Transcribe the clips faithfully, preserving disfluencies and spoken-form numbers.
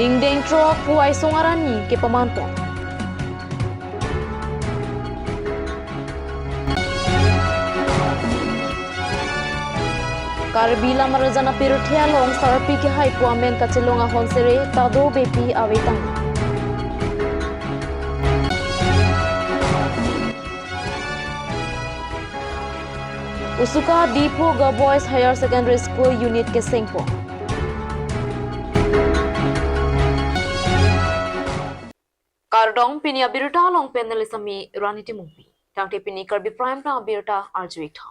Ingdeng throk Phu Vaisong arani kepaman pon. Karbi Lamarajan apirthe along sarpi kehaipo amen kachelong ahon sere ta dobepi avetang. Usuka Diphu Girls Boys Higher Secondary School unit kesengpon. Kardom, pini abirta along panelist ami Rani Timungpi. Tangte pini Karbi Prime Time abirta arju-ik tha.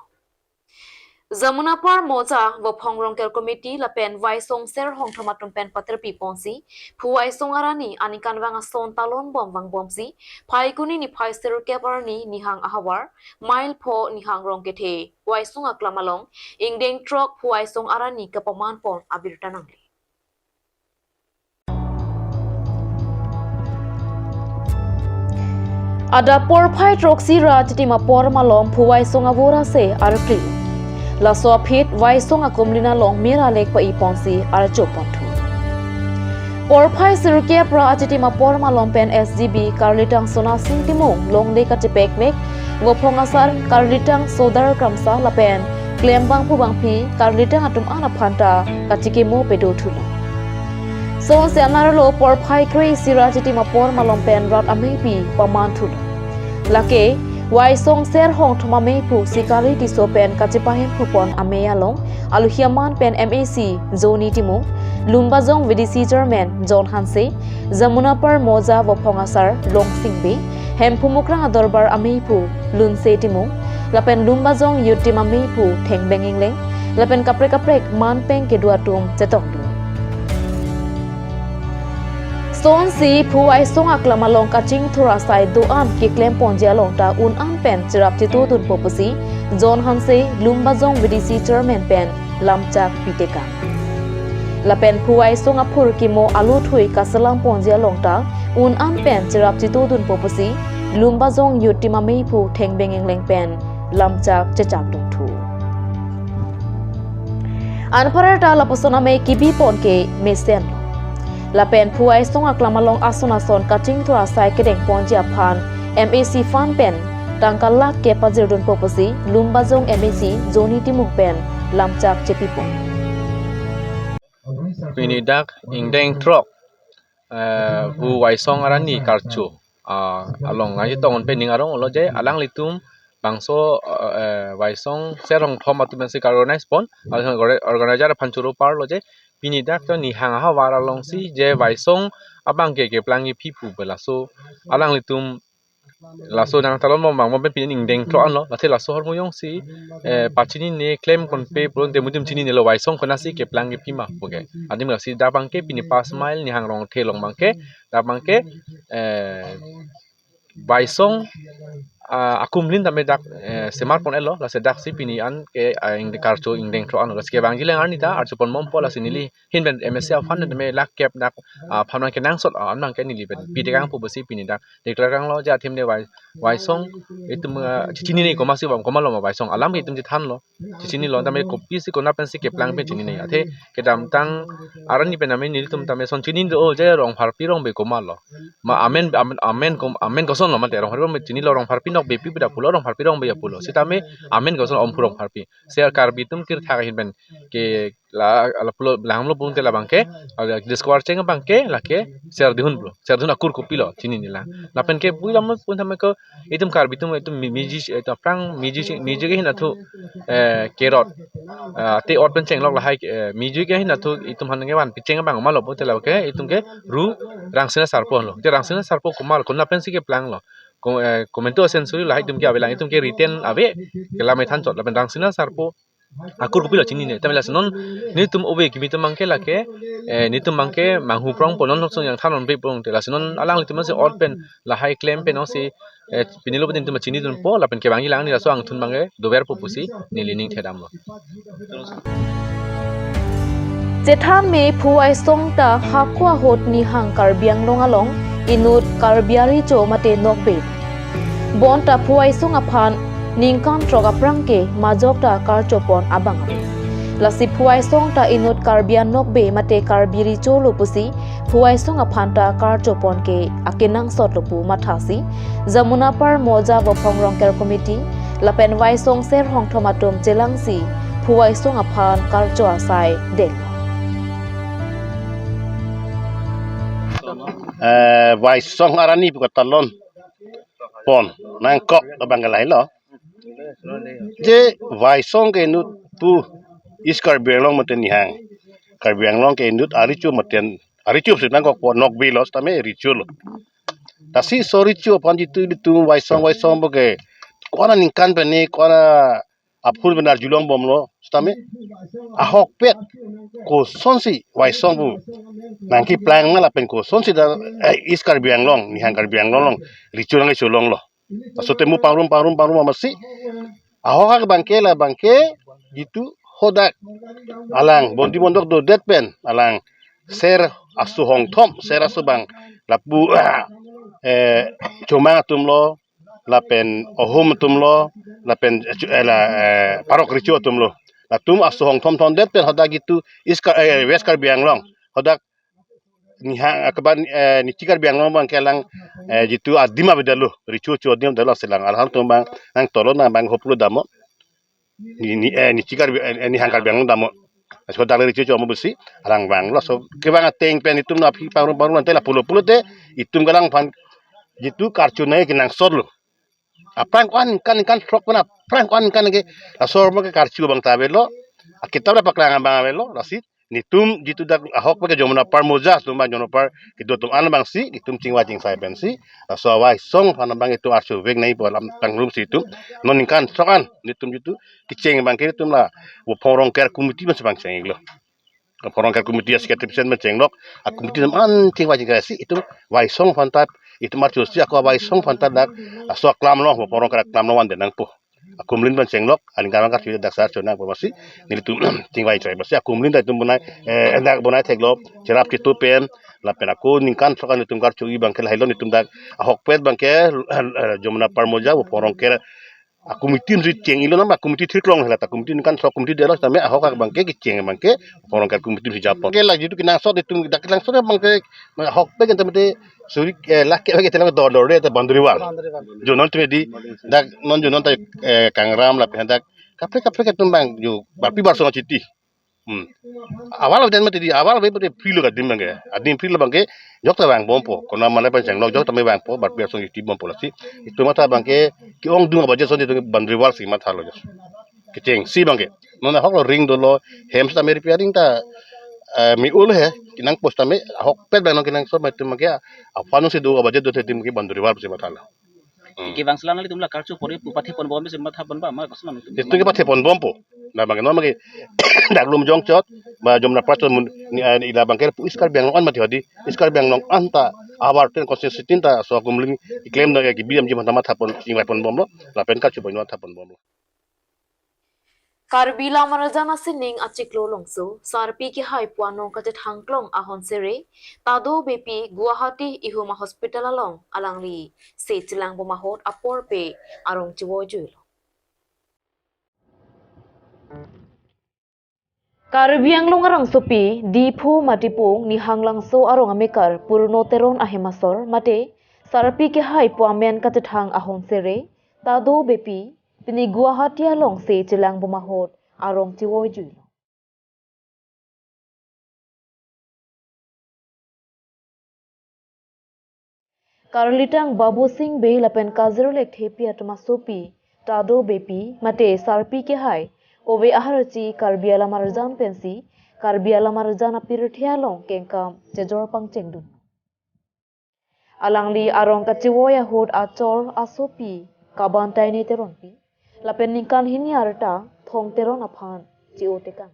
Jamunapar Moja Vophong Rongker Committee lapen Vaisong Ser Hongthom atum pen paterpi ponsi, Phu Vaisong arani aningkanvang ason talon bom vangbomsi, Phaikuni niphai sirkep arni nihang ahavar, mile pho nihang Rongkethe Vaisong aklam along, ingdeng throk Phu Vaisong arani kepaman pon abirta nangle. Adap porphai throksi ra chitim apor malom Phu Vaisong avur ase arkli. Laso aphi Vaisong akumlin along mera lek pa-i ponsi archo ponthu. Porphai sirkep ra chitim apor malom pen S G B karlitang Sonasing Timung longle kachepekvek, Vophong asar karlitang Sodar Kramsa lapen klembangpo bangpi karlitang atum an aphanta kachikimo pedo thulo. Sonsi anerlo porphai kre-isi ra chitim apor malom pen rat ameipi paman thulo. Lake, Vaisong Ser Hongthom amei Phu Sikari Tisso pen kachepahemphu pon amei along, alohi aman pen M A C Johnny Timung, Lumbajong V D C Chairman John Hanse, Jamunapar Moja Vophong asar Longsing Bey, Hemphu Mukrang adorbar amei Phu Lunse Timung, lapen Lumbajong Youth Team amei Phu Thengbeng Engleng, lapen kaprek kaprek man peng kedo atum chetongdun. Sonsi Phu Vaisong aklam along kachingthur asai do-an keklem ponji along ta un-an pen cherap chetodunpo pusi John Hanse, Lumbajong V D C Chairman pen lamchak pitekang. Lapen Phu Vaisong aphurkimo aluthui kaselam ponji along ta un-an pen cherap chetodunpo pusi Lumbajong Youth Team amei Phu Thengbeng Engleng pen lamchak chechakdun thu. Anparta lapuson amei kebi pon ke mesenlo. Lapen Phu Vaisong aklam along ason ason kachingthur asai kedeng ponji aphan M A C fund pen tangka lakh kep pajirdunpo pusi Lumbajong M A C Johnny Timung pen lamchak chepipo. Pini dak ingdeng throk, eh, Phu Vaisong arani karcho, ah, along nangchetong pen ning arong lo je, alanglitum bangso, eh, Vaisong Ser Hongthom atum pensi ka-organize pon, along orga-, organizer aphan choro parlo je, pini dak to nihang ahavar alongsi je Vaisong abang ke keplang kephi pu belaso alanglitum laso nang talon bom bang bom pen pini ingdeng throk anlo, lasi laso ahormu jongsi, eh, pachinine klem konpe pulote mudim chininelo Vaisong konatsi keplang kephi ma puke. Adim lasi dak abang ke pini pas mile nihang Rongkethe along abang ke, dak abang ke, eh, Vaisong, ah, akumlin tame dak, eh, semar pon-etlo, lasi daksi pini an ke, ah, ingdeng karcho ingdeng throk anlo, lasi kevangji alang arni ta archo pon bompo, lasi neli ahin pen M A C aphan tame lakh kep dak, ah, aphan abang kenangsot, ah, an abang ke neli pen pitekangpo pusi pini dak declare kanglo je athim de Vai-, Vaisong itum, ah, chechinine komatsi bom komatlo ma Vaisong alam ke itum chethanlo. Chechinilo tame kopisi konat pensi keplang pen chinine. Athe kedamtang arni pen tame nelitum tame son chini do je Rongpharpi Rongbey komatlo. Ma amen, amen, amen kom-, amen kosonlo mate Rongpharpi Rongbey chinilo, Rongpharpi Nokbeypi pu dak pulo, Rongpharpi Rongbey dak pulo. Sitame amen koson Omphu Rongpharpi. Ser Karbi atum kirthak ahin pen ke la, la pulo, langlo pulote labang ke, la discover cheng abang ke, lake Ser Dihun pulo, Ser Dihun akur kopilo, chinine lang. Lapen ke puilam pun tame ko, itum Karbi atum, itum mi-, miji, itum aphrang miji, miji ke ahin athu, eh, kerot, eh, te ot pen chenglok lahai, eh, miji ke ahin athu, itum aphan kevan picheng abang malo pulote lake, itum ke Ru Rangsina Sarpo lo. Te Rangsina Sarpo komat, konat pensi keplanglo. Ko, eh, komento asen suri lahai itum ke avelang, itum ke written ave, kelam ethan chot, lapen Rangsina Sarpo akur kopilo chinine. Tame lasi non nelitum ove kimi atum abang ke lake, eh, nelitum abang ke manghu prongpo, non hoksong yang thanon pe prong te. Lasi non alanglitum si ot pen lahai klem pen non si, eh, pinilo pen itum chinidunpo, lapen kevangji alang arni laso angthun abang ke doverpo pusi neli ning thedamlo. Chethan me Phu Vaisong ta hako ahut nihang Karbi Anglong along inut Karbi arecho mate Nokbey. Bonta Phu Vaisong aphan ningkan throk aphrang ke majok ta karcho pon abang ave. Lasi phu Vaisong ta inut Karbi anokbe mate Karbi recho lo pusi phu Vaisong aphan ta karchopon ke akenangsot lo pu mathasi Jamunapar Moja Vophong Rongker Committee lapen Vaisong ser hongthom atum chelangsi phu Vaisong aphan karcho asai deng. Eh, Vaisong arani pu katalon pon nangkok abang ke lahelo. Je Vaisong ke inut pu East Karbi Anglong mate nihang Karbi Anglong ke inut arecho mate arecho si nangkok pon, nokbe lo setame recho lo. Lasi laso recho aphan jitu ilitum Vaisong Vaisong pu ke ko-an aningkan pen ne ko-an aphun pen arjulong bomlo setame ahokpet kosonsi Vaisong pu nangkeplang ma lapen kosonsi dak, eh, East Karbi Anglong, nihang Karbi Anglong along recho nangkecholonglo. Laso temu pangrum pangrum pangrum amatsi ahok abang ke la abang ke jitu hadak alang bondi bondok dodet pen alang ser aso hongthom, ser aso abang lapu eh, chomang atum lo, lapen ohum atum lo, lapen eh, la eh, parok recho atum lo. Latum aso hongthom thondet pen hadak jitu East Kar-, eh, West Karbi Anglong hadak nihang akaban, eh, nichi Karbi Anglong abang ke alang, eh, jitu adim avedetlo, recho cho adim avedetlo, selang alhang atum abang nangtolo na abang hoplo damnon. Ni, ni, eh, nichi Karbi, eh, nihang Karbi Anglong damnon. Laso dak le recho cho mo pusi alang vanglo. Laso kevang ateng pen itum na aphi pangrum pangrum ante la pulo pulote itum ke alangphan jitu karcho nangji kenangsot lo. Aphrang ko-an aningkan aningkan throk pen aphrang ko-an aningkan ke laso mo ke karcho abang ta avelo. Akitap la paklang abang avelo. Lasi netum jitu dak ahokpet ke Jamunapar Moja atum abang Jamunapar kedo atum an abangsi itum chingvai chingsai pensi laso Vaisong aphan abang itum archo vek nangji pu alam tangrumsi itum non aningkan throk an netum jitu kecheng abang ke itum la Vophong Rongker Committee pensi abang cheng-iklo. Vophong Rongker Committee a-secretary president pen chenglok, a-committee atum an chingvai chingvaisi itum Vaisong aphan ta itum archosi ako Vaisong aphan ta dak laso aklam along, Vophong Rongker aklam along vandet nangpo. Akumlin pen chenglok, aningkan abang karcho dak sar chonang pu amatsi nelitum chingvai chingvai amatsi akumlin ta itum bonai, eh, dak bonai theklo, cherap chitu pen lapen ako aningkan throk an itum karcho-i abang ke lahelo, itum dak ahokpet abang ke, eh, Jamunapar Moja Vophong Rongker a-committee si cheng-iklo, nama committee thirklong hela ta committee aningkan throk committee detlo setame ahok abang ke kecheng abang ke Vophong Rongker committee si japon. Ke la jitu kenangsot itum dak kenangsot abang ke ahokpet ke tame te suri, eh, lake abang ke telang dor dor de ta boundary wall. Boundary wall. Jonon tame di dak non jonon ta, eh, kangram lapen dak kaprek kaprek atum abang jo barpi barsong achiti. Hmm. Awal aden mati di awal be pute free lo adim abang ke. Adim free lo abang ke jokta vangbompo. Konat mane pen chenglok jokta me vangpo, barpi barsong achiti bompo lasi. Itum matha abang ke ke-ongdung a-budget ason itum boundary wall si mathalo jos. Kechengsi abang ke. Non ahok lo ring dolo, hem setame repairing ta, eh, me-ul he, kenangpo setame ahokpet abang non kenangsot ma itum abang ke. Aphan si do a-budget dote itum ke boundary wall si mathalo. Hmm. Kevang selang nelitum la karcho pori pu pathe ponbom si matha ponbom ma koson nelitum. Itum ke pathe ponbompo. Na abang ke non abang ke dak Lumjong chot ba Jamunapar chot mun ni, eh, ila abang ke pu East Karbi Anglong an mati hadi. East Karbi Anglong an ta abar ten constituency tin ta laso akumlin keklem dak ke B M G matha matha pon chingvai ponbomlo. Lapen karcho pon matha ponbomlo. Karbi Lamarajan asining achiklo Longso, Sarpi Kehai pu anong kachethang klong ahon sere, Tado Beypi Guwahati ihum a-hospital along alangli se chelangbom ahut apor pe arong chevoijuilo. Karbi Anglong arongsopi, Diphu Matipung Nihanglangso arong amekar Purno Teron ahem asor mate Sarpi Kehai pu amen kachethang ahon sere, Tado Beypi, pini Guwahati along se chelangbom ahut arong chevoijuilo. Karlitang Babusing Bey lapen Kajir Lekthepi atum asopi, Tado Beypi mate Sarpi Kehai, ove aharchi Karbi Lamarajan pensi, Karbi Lamarajan apirthe along kengkam chejor pangchengdun. Alangli arong kachevoi ahut achor asopi Kabantaini Teronpi lapen ningkan hini arta Thong Teron aphan che-otekang.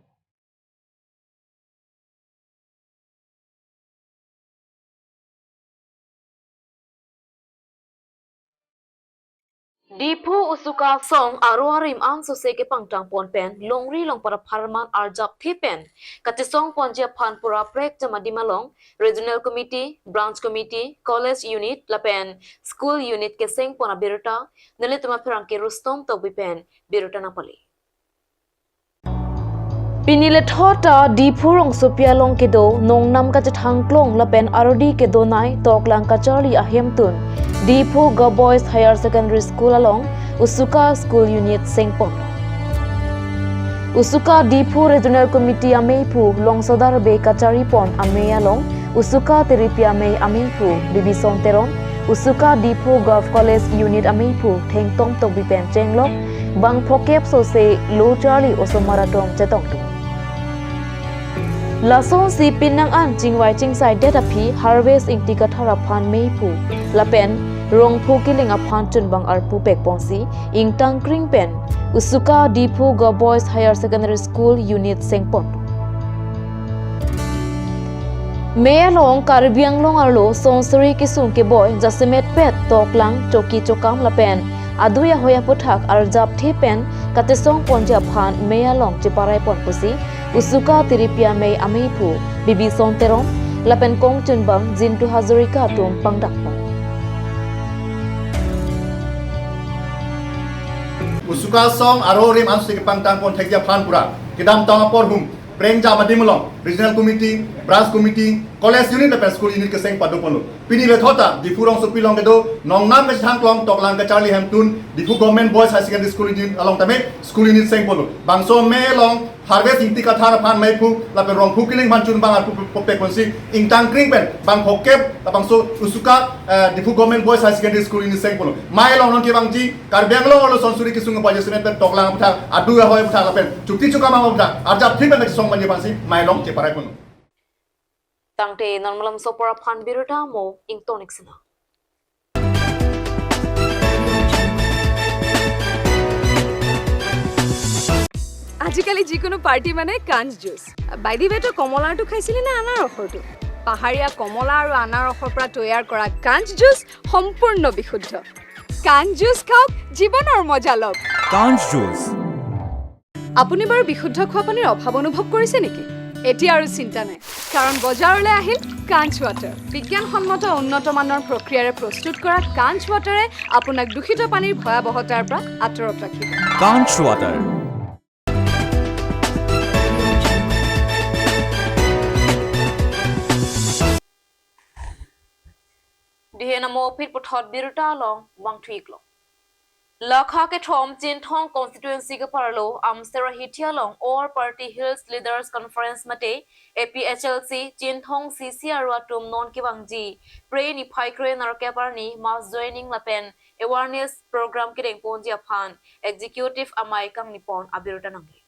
Diphu Usuka asong aro arim ansose kepangtang pon pen longri longpat apharman arjapthe pen kachesong ponji aphan pura prek Jamadim along Regional Committee, Branch Committee, College Unit lapen School Unit keseng pon abirta nelitum apherangke Rustom Tokbi pen birta nangpale. Pini lethot ta Diphu rongsopi along kedo nongnam kachethangklong lapen ardi kedonei toklang kacharli ahemtun Diphu Girl Boys Higher Secondary School along USUCA School Unit sengpon. USUCA Diphu Regional Committee ameiphu Longsodar Bey kacharipon amei along USUCA Tiripi amei ameiphu Bibison Teron, USUCA Diphu Girls College Unit ameiphu Thengtom Tokbi pen chenglok bang phokep sose lo charli osomar atum chetongdun. Lasonsi penang an chingvai chingsai det aphi Harvest Ingti Kathar aphan meiphu lapen Rongphu Killing aphan chunbang arpu pekponsi ingtangkring pen USUCA Diphu Girl Boys Higher Secondary School Unit sengpon. Mei along Karbi Anglong arlo sonsuri kesung keboi jasemet pet toklang choki chokam lapen adui ahoi aputhak arjapthe pen katesong ponji aphan mei along cheparai pon pusi USUCA Tiripi amei ameiphu Bibison Teron lapen kongchunbang Jintu Hazarika atum pangdakpon. USUCA song aro rim ansi kepangtang pon thekji aphan pura kedamtang apor hum prengja madim along Regional Committee, Branch Committee, College Unit lapen School Unit keseng padoponlo. Pini lethot ta Diphu rongsopi along kedo nongnam kachethangklong toklang kacharli ahemtun Diphu Government Boys Higher Secondary School Unit along tame School Unit sengponlo. Bangso mei along Harvest Ingti Kathar aphan meiphu lapen Rongphu Killing aphan chunbang arpu pekponsi ingtangkring pen bang phokep labangso USUCA, eh, Diphu Government Boys Higher Secondary School Unit sengponlo. Mei along non kevangji Karbi Anglong arlo sonsuri kesung keboi jasemet pen toklang aputhak, adui ahoi aputhak lapen choki chokam aputhak arjapthe pen katesong ponji aphansi mei along cheparai ponlo. Tangte non malomso apor aphan birta mo ingtonik sena. আজিকালি যিকোনো পাৰ্টি মানে কাঞ্চ জুচ। বাইদেৱেতো কমলাৰটো খাইছিলে নে আনাৰসৰটো? পাহাৰীয়া কমলা আৰু আনাৰসৰ পৰা তৈয়াৰ কৰা কাঞ্চ জুচ সম্পূৰ্ণ বিশুদ্ধ। কাঞ্চ জুচ খাওক, জীৱনৰ মজা লওক। কাঞ্চ জুচ। আপুনি বাৰু বিশুদ্ধ খোৱা পানীৰ অভাৱ অনুভৱ কৰিছে নেকি? এতিয়া আৰু চিন্তা নাই, কাৰণ বজাৰলৈ আহিল কাঞ্চ ৱাটাৰ। বিজ্ঞানসন্মত উন্নত মানৰ প্ৰক্ৰিয়াৰে প্ৰস্তুত কৰা কাঞ্চ ৱাটাৰে আপোনাক দূষিত পানীৰ ভয়াৱহতাৰ পৰা আঁতৰত ৰাখিব। কাঞ্চ water. Dihe namo phit puthot birta along vangthuiklo. Lakha kethom Chinthong constituency keparlo Amsera Hithi along All Party Hills Leaders Conference mate A P H L C Chinthong C C aro atum non kevangji Pre niphai kre nerkep arni mass joining lapen awareness program kedengponji aphan executive amei kangnipon abirta nangli.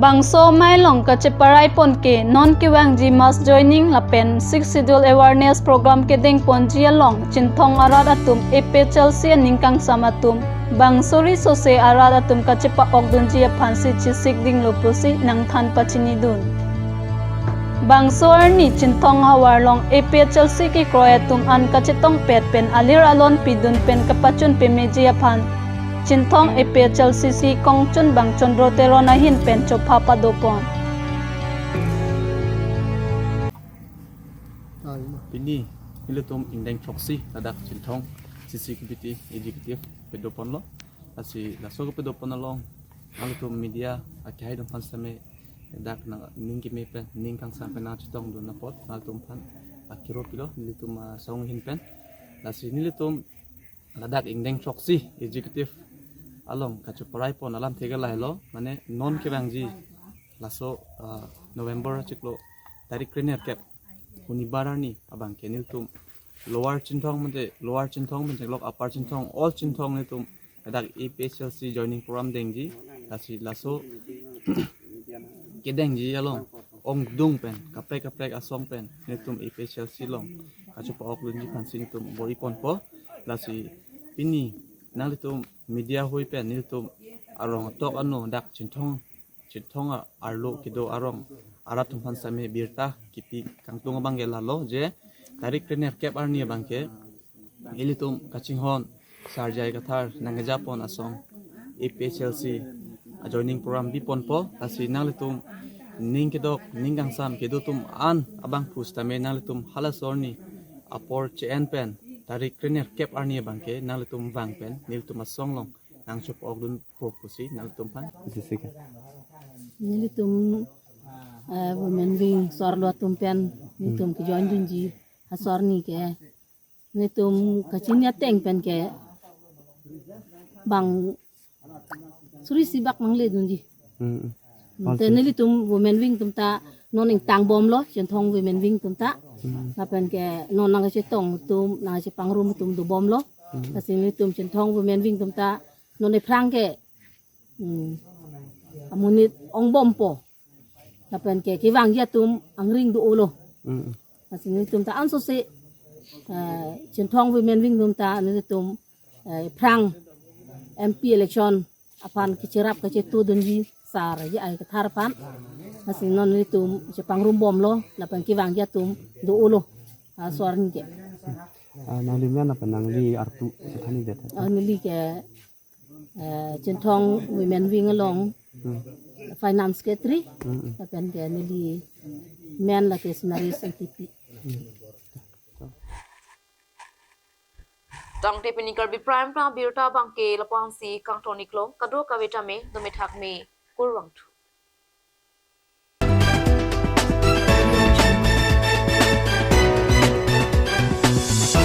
Bangso amei along kacheparai pon ke non kevangji mass joining lapen Sixth Schedule awareness program kedengponji along Chinthong arat atum A P H L C aning kangsam atum bang suri sose arat atum kachepa-okdunji aphansi chesik dinglo pusi nangthan pachinidun. Bangso arni Chinthong havar along A P H L C kekroi atum an kachetongpet pen alir alon pidun pen kapachun pameji aphan Chinthong A P H L C C kongchunbang Chandra Teron ahin pen chopha padopon. Pini nelitum ingdeng throksi ladak Chinthong C C Committee Executive padoponlo. Lasi laso kepadopon along nangtum media akehai atum aphan sitame dak nangning keme pen ning kangsam pen nangchetongdun apot nangtum aphan akiro pilo nelitum asong ahin pen. Lasi nelitum ladak ingdeng throksi executive along kacheparai pon alamthe ke lahelo, mane non kevangji laso, ah, November achiklo tarik krenerkep hunibar arni abang ke nelitum Lower Chinthong mate Lower Chinthong pen chenglok Upper Chinthong, all Chinthong nelitum ladak A P H L C joining program dengji. Lasi laso kedengji along ongdung pen kaprek kaprek asong pen nelitum A P H L C along kachepa-okdunji aphansi nelitum bor-i ponpo. Lasi pini nanglitum media ahui pen nelitum arong atok ano dak Chinthong, Chinthong a-, arlo kedo arong arat atum aphan sitame birta kipi kangtung abang ke lahelo je tarik krenerkep arni abang ke ilitum kachinghon Sarjai Kathar nangkejapon asong A P H L C ajoining program biponpo. Lasi nanglitum ning kedok ning kangsam kedo atum an abangphu sitame nanglitum halaso arni apor che-en pen tarik krenerkep arni abang ke nanglitum vang pen nelitum asong along nangchepa-okdunpo pusi nanglitum aphan. Isi sika. Nelitum eh, women wing sorlo atum pen nelitum kejoin dunji asor arni ke nelitum kachini ateng pen ke bang suri isi bak nangle dunji. Hmm. Hmm, te nelitum women wing atum ta non ingtang bomlo, Chinthong women wing atum ta. Hmm. Lapen ke non nangkachetong atum, nangkachepangrum atum dobomlo. Hmm. Lasi nelitum Chinthong women wing atum ta non ephrang ke, hmm, amonit ongbompo. Lapen ke kevangji atum angring do-olo. Hmm. Lasi nelitum ta ansose, eh, Chinthong women wing atum ta nelitum, eh, ephrang M P election aphan kecherap kachetu dunji sar ji ai kethar aphan. Lasi non nelitum chepangrum bomlo, lapen kevangji atum do-olo asor arni ke. Ah, nangli men lapen nangli artu chethan-ik det. Ah, neli ke, eh, Chinthong women wing along, hmm, finance secretary, hmm, lapen ke neli men lake Sinaris Engtipi. Hmm. Tangte pini Karbi Prime Time abirta abangke lapu-an si kangton-iklo, kadokave tame, dome thakme, kurvangthu.